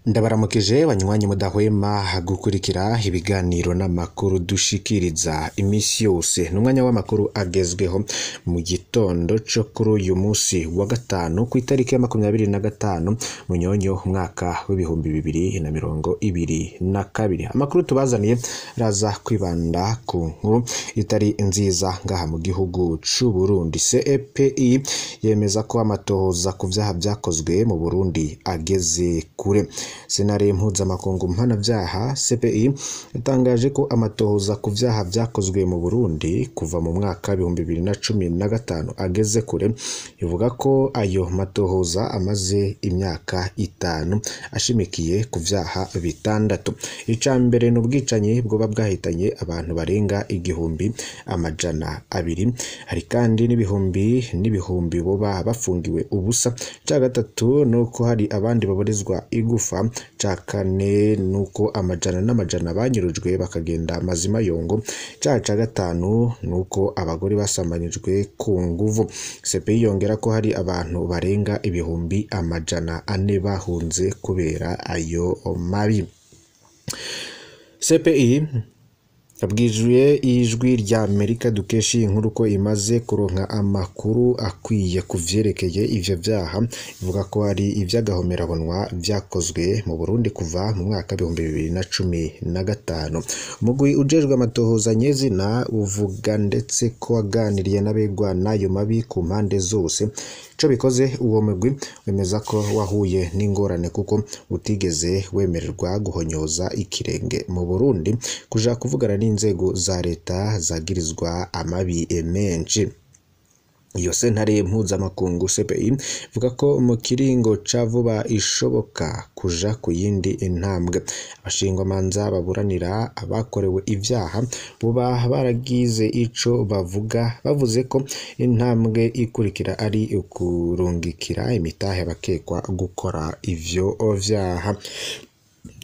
Ndabaramukije banywanyi mudahwema gukurikira ibiganiro n'amakuru dushikiriza imisi yose. N'umwanya w'amakuru agezweho mu gitondo co kuri uyu musi wa gatanu kw'itariki ya 25 Munyonyo umwaka w'2022. Amakuru tubazaniye raza kwibanda ku nkuru itari nziza ngaha mu gihugu c'u Burundi. CEPI yemeza ko amatohoza ku vyaha vyakozwe mu Burundi ageze kure. Sentare mpuzamakungu mpanavyaha CPI yatangaje ko amatohoza ku vyaha vyakozwe mu Burundi kuva mu mwaka 2015 ageze kure. Ivuga ko ayo matohoza amaze imyaka 5 ashimikiye ku vyaha 6. Ica mbere n'ubwicanyi bwoba bwahitanye abantu barenga 1200, hari kandi n'ibihumbi n'ibihumbi boba bafungiwe ubusa. Ica gatatu nuko hari abandi baborezwa igufa. Ca kane nuko amajana n'amajana banyurujwe bakagenda mazima yongo. Ca gatanu nuko abagore basambanijwe ku nguvu. CPI yongera ko hari abantu barenga 400,000 bahunze kubera ayo mabi. CPI yabwijuye ijwi rya Amerika dukesha inkuru ko imaze kuronka amakuru akwiye kuvyerekeye ivyo vyaha. Ivuga ko ari ivy'agahomerabonwa vyakozwe mu Burundi kuva mu mwaka 2015. Umugwi ujejwe amatohoza nyezina uvuga ndetse ko waganiriye n'abegwa n'ayo mabi ku mpande zose. Ico bikoze, uwo mugwi wemeza ko wahuye n'ingorane kuko utigeze wemererwa guhonyoza ikirenge mu Burundi kuja kuvugana n'inzego za leta zagirizwa amabi menshi. Iyo sentare mpuzamakungu CPI ivuga ko mu kiringo ca vuba ishoboka kuja ku yindi intambwe. Abashingwamanza baburanira abakorewe ivyaha boba baragize ico bavuga, bavuze ko intambwe ikurikira ari ukurungikira imitahe abakekwa gukora ivyo vyaha.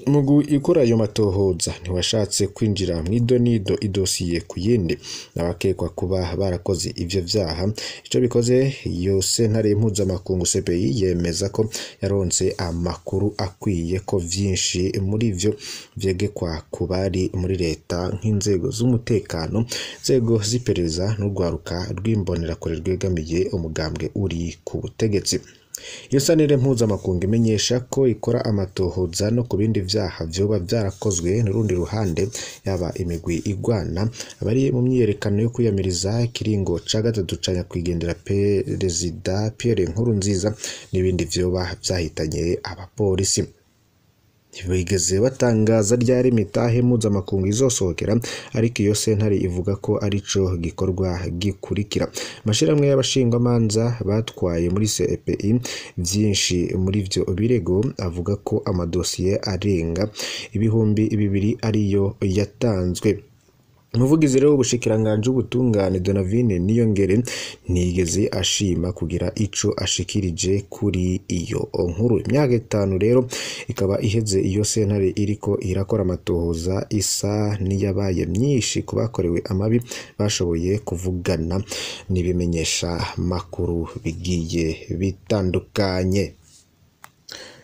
Umugwi ukora ayo matohoza ntiwashatse kwinjira mw'idonido idosiye ku yindi n'abakekwa kuba barakoze ivyo vyaha. Ico bikoze, iyo sentare mpuzamakungu CPI yemeza ko yaronse amakuru akwiye ko vyinshi muri vyo vyegekwa ku bari muri leta nk'inzego z'umutekano, inzego z'iperereza n'urwaruka rw'imbonerakure rwegamiye umugambwe uri ku butegetsi. Iyo sentare mpuzamakungu imenyesha ko ikora amatohoza no ku bindi vyaha vyoba vyarakozwe n'urundi ruhande, yaba imigwi igwana, abari mu myiyerekano yo kwiyamiriza ikiringo ca gatatu ca nyakwigendera Perezida Pierre Nkurunziza n'ibindi vyoba vyahitanye abapolisi. Ntibigeze batangaza ryari imitahe mpuzamakungu izosohokera, ariko iyo sentare ivuga ko arico gikorwa gikurikira. Amashirahamwe y'abashingwamanza batwaye muri CPI vyinshi muri vyo birego avuga ko amadosiye arenga 2000 ariyo yatanzwe. Umuvugizi rero w'ubushikiranganji w'ubutungane Donavine Niyongere ntiyigeze ashima kugira ico ashikirije kuri iyo nkuru. Imyaka 5 rero ikaba iheze iyo sentare iriko irakora amatohoza isa niyabaye myinshi ku bakorewe amabi bashoboye kuvugana n'ibimenyesha makuru bigiye bitandukanye.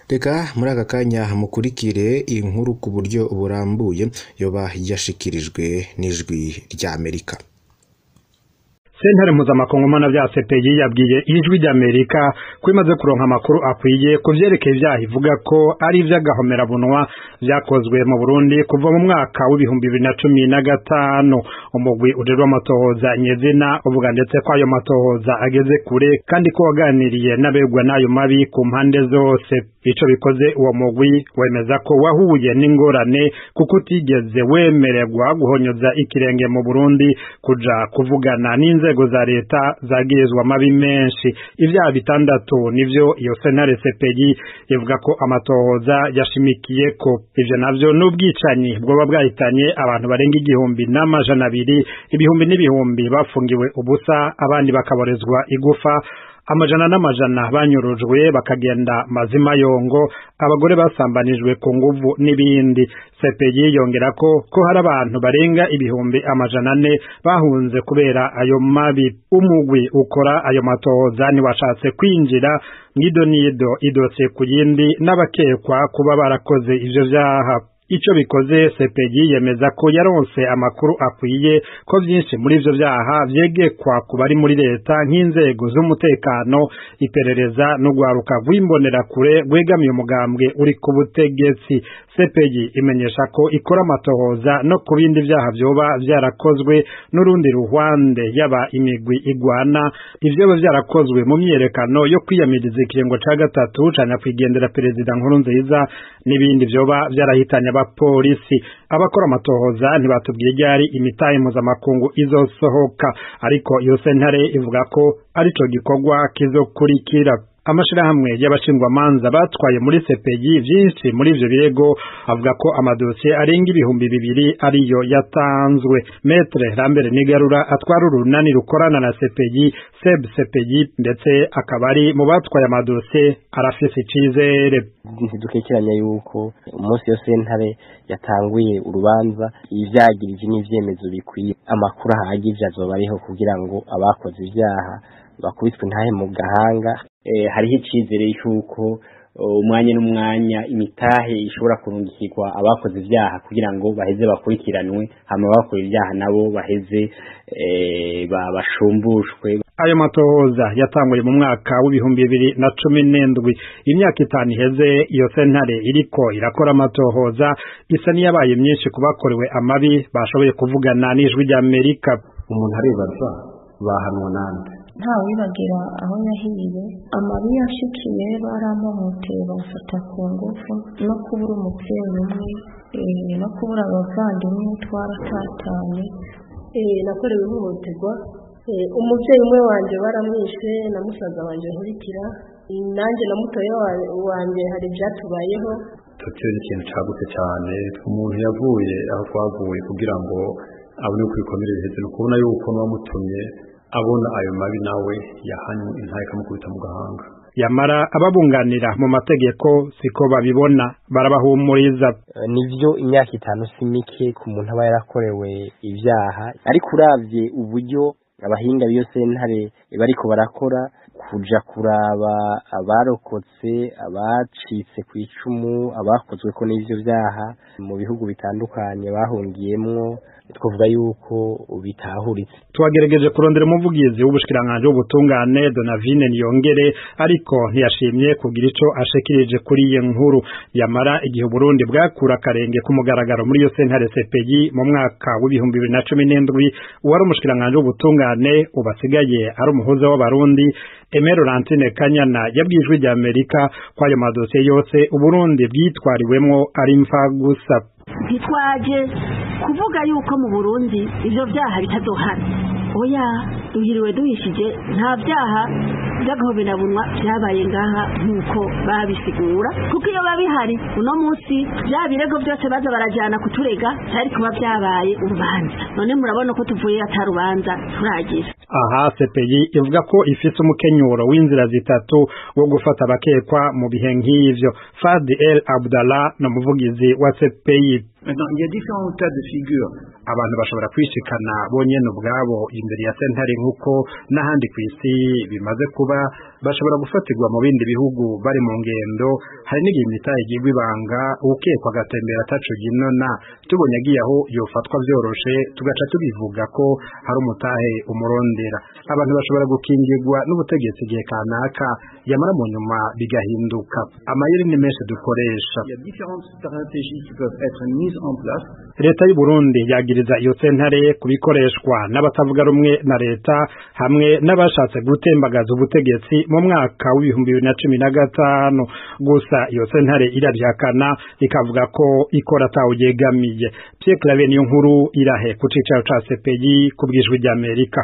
Reka muri aka kanya mukurikire inkuru ku buryo burambuye yoba yashikirijwe n'ijwi rya Amerika. Sentare mpuzamakungu mpanavyaha CPI yabwiye ijwi rya Amerika ko imaze kuronka amakuru akwiye ku vyerekeye ivyaha ivuga ko ari ivy'agahomerabunwa vyakozwe mu Burundi kuva mu mwaka w'2015. Umugwi ujejwe amatohoza nyezina uvuga ndetse ko ayo matohoza ageze kure kandi ko waganiriye n'abegwa n'ayo mabi ku mpande zose. Ico bikoze, uwo mugwi wemeza ko wahuye n'ingorane kuko utigeze wemererwa guhonyoza ikirenge mu Burundi kuja kuvugana n'inzego za leta zagirizwa amabi menshi. Ivyaha 6 nivyo iyo sentare CPI ivuga ko amatohoza yashimikiye ko. Ivyo navyo n'ubwicanyi bwoba bwahitanye abantu barenga 1200, ibihumbi n'ibihumbi bafungiwe ubusa, abandi bakaborezwa igufa, Amajana n'amajana banyurujwe bakagenda mazima yongo, abagore basambanijwe ku nguvu n'ibindi. CPI yongera ko hari abantu barenga 400,000 bahunze kubera ayo mabi. Umugwi ukora ayo matohoza ntiwashatse kwinjira mw'idonido idosiye ku yindi n'abakekwa kuba barakoze ivyo vyaha. Ico bikoze, CPI yemeza ko yaronse amakuru akwiye ko vyinshi muri ivyo vyaha vyegekwa ku bari muri leta nk'inzego z'umutekano, iperereza n'urwaruka rw'imbonerakure rwegamiye umugambwe uri ku butegetsi. CPI imenyesha ko ikora amatohoza no ku bindi vyaha vyoba vyarakozwe n'urundi ruhande, yaba imigwi igwana, ivyoba vyarakozwe mu myiyerekano yo kwiyamiriza ikiringo ca gatatu ca nyakwigendera Perezida Nkurunziza n'ibindi vyoba vyarahitanye abapolisi. Abakora amatohoza ntibatubwiye ryari imitahe mpuzamakungu izosohoka, ariko iyo sentare ivuga ko arico gikorwa kizokurikira. Amashirahamwe y'abashingwamanza batwaye muri CPI vyinshi muri ivyo birego avuga ko amadosiye arenga 2000 ariyo yatanzwe. Maître Lambert Nigarura atwara urunani rukorana na CPI, SEB CPI, ndetse akaba ari mu batwaye amadosiye, arafise icizere. Ntidukekeranya yuko umunsi yose sentare yatanguye urubanza ivyagirije n'ivyemezo bikwiye, amakuru ahagije azoba ariho kugira ngo abakoze ivyaha bakubitwe ntahe mu gahanga. Hariho icizere yuko umwanya n'umwanya imitahe ishobora kurungikirwa abakoze ivyaha kugira ngo baheze bakurikiranwe, hama abakora ivyaha nabo baheze bashumbushwe. Ayo matohoza yatanguye mu mwaka w'2017, imyaka 5 iheze iyo sentare iriko irakora amatohoza isa niyabaye myinshi ku bakorewe amabi bashoboye kuvugana n'Ijwi ry'Amerika. Umuntu aribaza bahanwa nande? Ntawibagira aho yahiye, amabi yashikiye baramuhoteye bamufata ku ngufu, no kubura umuvyeyi umwe, no kubura abavandimwe twaratatanye. Nakorewe ihohoterwa, umuvyeyi umwe wanje baramwishe na musaza wanje nkurikira, nanjye na mutoya wanje hari ivyatubayeho. Totiyo ni ikintu cagutse cane, umuntu yavuye aho twavuye kugira ngo abone uko ibikomere biheze, ni ukubona yuko n'uwamutumye abona ayo mabi nawe yahanywe intahe ikamukubita mu gahanga. Yamara ababunganira mu mategeko siko babibona, barabahumuriza. Nivyo imyaka 5 si mike ku muntu aba yarakorewe ivyaha, ariko uravye uburyo abahinga b'iyo sentare bariko barakora, kuja kuraba abarokotse, abacitse kw'icumu, abakozweko n'ivyo vyaha mu bihugu bitandukanye bahungiyemwo, twavuga yuko bitahuritse. Twagerageje kurondera umuvugizi w'ubushikiranganji w'ubutungane Donavine Niyongere, ariko ntiyashimye kugira ico ashikirije kuri iyo nkuru. Yamara igihe Burundi bwakura akarenge ku mugaragaro muri iyo sentare CPI mu mwaka w'2017, uwari umushikiranganji w'ubutungane ubasigaye ari umuhuza w'abarundi Aimé Laurentine Kanyana yabwiye Ijwi ry'Amerika ko ayo madosiye yose Uburundi bwitwariwemwo ari imfa gusa. Ntitwaje kuvuga yuko mu Burundi ivyo vyaha bitazohana. Oya, duhiriwe duhishije, nta vyaha vy'agahoberabunwa vyabaye ngaha nk'uko babisigura, kuko iyo babihari uno munsi vya birego vyose baza barajana kuturega vyari kuba vyabaye urubanza. None murabona ko tuvuye atarubanza turagira. Aha CPI ivuga ko ifise umukenyuro w'inzira zitatu wo gufata abakekwa mu bihe nk'ivyo. Fadi El Abdallah ni umuvugizi wa CPI. Maintenant, il y a différents cas de figure. Abantu bashobora kwishikana bonyene ubwabo imbere ya sentare nk'uko n'ahandi kw'isi bimaze kuba, bashobora gufatirwa mu bindi bihugu bari mu ngendo. Hari n'igihe imitahe igirwa ibanga, uwukekwa agatembera ataco yinona, tubonye agiye aho yofatwa vyoroshe tugaca tubivuga ko hari umutahe umurondera. Abantu bashobora gukingirwa n'ubutegetsi igihe kanaka, yamara mu nyuma bigahinduka. Amayeri ni menshi dukoresha. Il y a différentes stratégies qui peuvent être mises en place. Leta y'u Burundi yagiriza iyo sentare kubikoreshwa n'abatavuga rumwe na leta hamwe n'abashatse gutembagaza ubutegetsi mu mwaka w'2015. Gusa iyo sentare irabyakana ikavuga ko ikora atawuyegamiye. Pierre Claver niyo nkuru irahe ku cicaro ca CPI ku bw'Ijwi ry'Amerika.